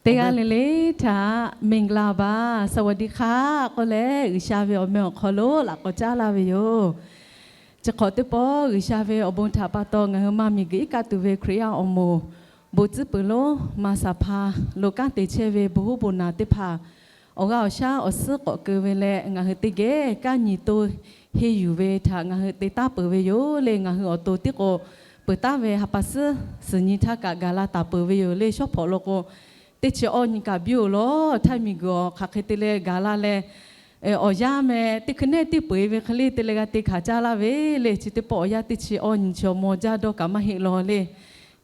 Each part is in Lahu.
Teˇ g'aˇ le le htaꞈ မင်္ဂလာပါ, สวัสดีค่ะ k'oˆ leh, G'uiˬsha ve awˬ meh awˬ hk'aw lo laꞈ k'awꞈ caˉ laˇ ve yoˬ. Chi hk'awꞈ teˇ pawˆ G'uiˬsha ve awˬ bon htaꞈ pa taw, ngaˬ hui maˇ miˬguiˬ iˉ kaˆ tuˬ ve Hkriꞈ yaˇ awˬ moˍ, bon tcuhˉ peuˬ lonˉ Maˍsaˍhpaˍ lo kanˉ te chehˇ ve bon huˉ bon naˍ teˇ hpaˍ, awˬ g'aˇ awˬ shaˉ awˬ suhˉ k'awꞈ keu ve leh, ngaˬ hui teˇ geh kanˉ nyi to henˇ yuˬ ve htaꞈ ngaˬ hui te taˉ peuˬ ve yoˬ le. Ngaˬ hui awˬ to tiˉ k'o, peuˬ taˉ ve ha pa suhˉ suhˍ nyi htaˇ kaꞈ gaˬ la taˍ peuˬ ve yoˬ le. Shawˉ hpawꞈ lo k'o, teˇ chi awˇ nyi kaꞈ biˇ-oˬ lawˬ. Htaiˇ miˬguiˬ awˬ hk'aˬ hk'e te leh gaˬ la leh, awˬ yanˇ meh teˇ hkui neˉ teˇ peu-eˬ ve hk'e le te leh g'a te hkanˍ caˇ laˇ ve le. Chi teˇ pawˆ awˬ yanˇ teˇ chi awˇ nyi chi awˬ mawˇ jaˇ dawˇ kaꞈ maˇ heˆ lawˬ le.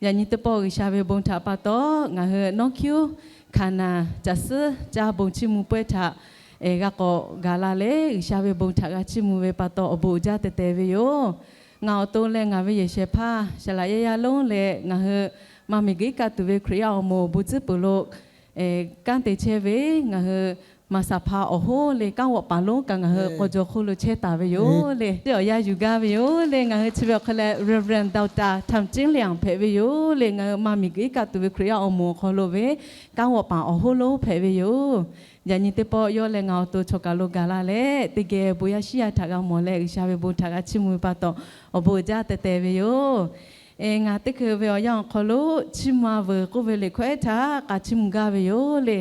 Yaꞈ nyi teˇ pawˆ G'uiˬsha ve bon htaꞈ pa taw, ngaˬ hui Nawˉ hkiuˉ Hkaˍnanˍ caˬ suhˉ caˇ bon chiˇ mvuh pawehˇ htaꞈ g'a k'awꞈ gaˬ la leh, G'uiˬsha ve bon htaꞈ g'a chiˇ mvuh ve pa taw awˬ bon uiˍ jaˇ teh teh ve yoˬ. Ngaˬ awˬ to leh ngaˬ ve yehˬ shehˍ hpaˇ Shaˍlaꞈ Yaˇ Yaˇ lonˉ leh ngaˬ hui maˇ miˬguiˬ iˉ kaˆ tuˬ ve Hkriꞈ yaˇ awˬ moˍ bon tcuhˉ peuˬ lo kanˉ te chehˇ ve ngaˬ hui Maˍsaˍhpaˍ awˬ hoˉ le kanˉ g'awˆ paˍ lonˉ kaꞈ ngaˬ hui k'aw jaw hk'oˆ lo chehˇ taˍ ve yoˬ le. Teˇ awˬ yanˇ yuˬ gaˇ ve yoˬ le. Ngaˬ hui chi ve awˬ hk'e leh Reverend Doctor Htaꞈ Ceˉ Lianˍ hpehꞈ ve yoˬ le. Ngaˬ hui maˇ miˬguiˬ iˉ kaˆ tuˬ ve Hkriꞈ yaˇ awˬ moˍ awˬ hk'aw lo ve kanˉ g'awˆ paˍ awˬ hoˉ lonˉ hpehꞈ ve yoˬ. Yaꞈ nyi teˇ pawˆ yawˇ leh ngaˬ awˬ to chaw kaˬ lo gaˬ la leh, teˇ geh bon yaˇ shiˉ yaˇ htaꞈ g'a mawˬ leh, G'uiˬsha ve bon htaꞈ g'a chiˇ mvuh ve pa taw awˬ bon uiˍ jaˇ teh teh ve yoˬ. Ngaˬ teˇ hkui ve awˬ yanˇ awˬ hk'aw lo chiˇ mvuh-a veuˬ k'oˆ ve liꞈ hkawˇ ehˉ htaꞈ k'a chiˇ mvuh gaˇ ve yoˬ le.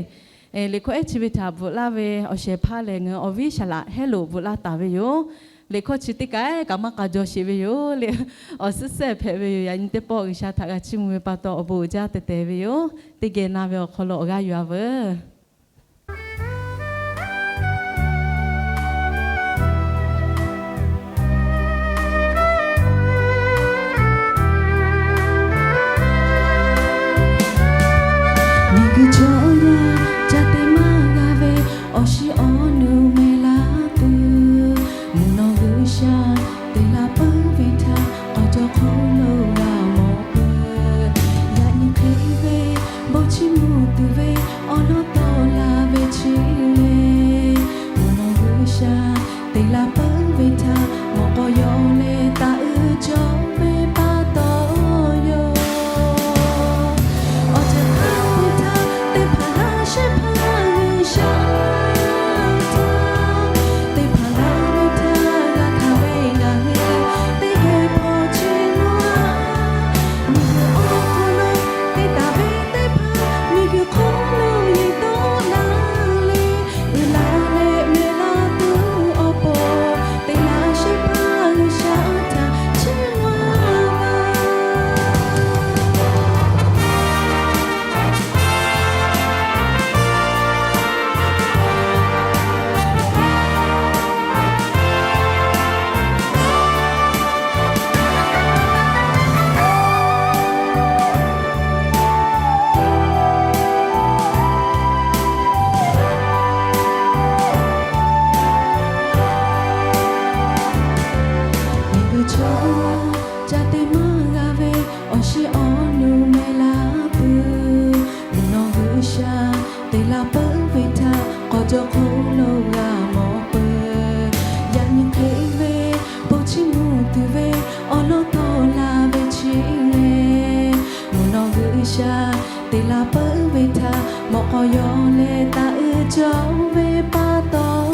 Liꞈ hkawˇ ehˉ chi ve htaꞈ bvuhꞈ laˇ ve awˬ shehˍ hpaˇ lehˬ, ngaˬ hui awˬ viˉ Shaˍlaꞈ hehˉ lo bvuhꞈ laˇ taˍ ve yoˬ. Liꞈ hkawˇ chi teˇ kaꞈ kaꞈ maˇ k'a jaw sheˍ ve yoˬ le. Awˬ suhˉ sehˆ hpehꞈ ve yoˬ. Yaꞈ nyi teˇ pawˆ G'uiˬsha htaꞈ g'a chiˇ mvuh ve pa taw awˬ bon uiˍ jaˇ teh teh ve yoˬ. Teˇ geh na ve awˬ hk'aw lo awˬ g'aˇ yuˬ-a veuˬ. Miˬguiˬ chaw yaˇ ca te maˇ g'a ve awˬ shiˍ awˬ nu meh laˇ tuˬ, mvuhˇ naw G'uiˬsha te laˇ peuˬ ve htaꞈ k'awꞈ cawˬ hk'oˆ lo g'a mawˬ peuˬ. Yaꞈ nyi hk'e ve bon chiˇ mvuh tuˬ ve awˬ lawn tawˆ la ve chi le, mvuhˇ naw G'uiˬsha te laˇ peuˬ ve htaꞈ mawˬ k'aw yaw leh taˍ uiˍ cawˬ ve pa taw yoˬ. Awˬ ceuˬ hk'a peu-eˬ htaˇ teˇ hpaˍ laˇ shehˆ hpaˇ G'uiˬsha htaˇ, teˇ hpaˍ laˇ ve htaˇ g'a hkanˍ ve ngaˬ hui teˇ geh hpaw chiˇ mvuh-a. Miˬguiˬ awˬ hk'aw lo te taˍ ve teˇ hpaˍ miˬguiˬ hk'oˆ lo yiˬ tawˆ la le. Uiˍ la leh meh laˇ tuˬ awˬ pon, teˇ laˇ shehˆ hpaˇ G'uiˬsha htaꞈ chiˇ mvuh-a. Miˬguiˬ chaw ca te maˇ g'a ve awˬ shiˍ awˬ nu meh laˇ tuˬ, mvuhˇ naw G'uiˬsha te laˇ peuˬ ve htaꞈ k'awꞈ cawˬ hk'oˆ lo g'a mawˬ peuˬ. Yaꞈ nyi hk'e ve bon chiˇ mvuh tuˬ ve awˬ lawn tawˆ la ve chi le, mvuhˇ naw G'uiˬsha te laˇ peuˬ ve htaꞈ mawˬ k'aw yaw leh taˍ uiˍ cawˬ ve pa taw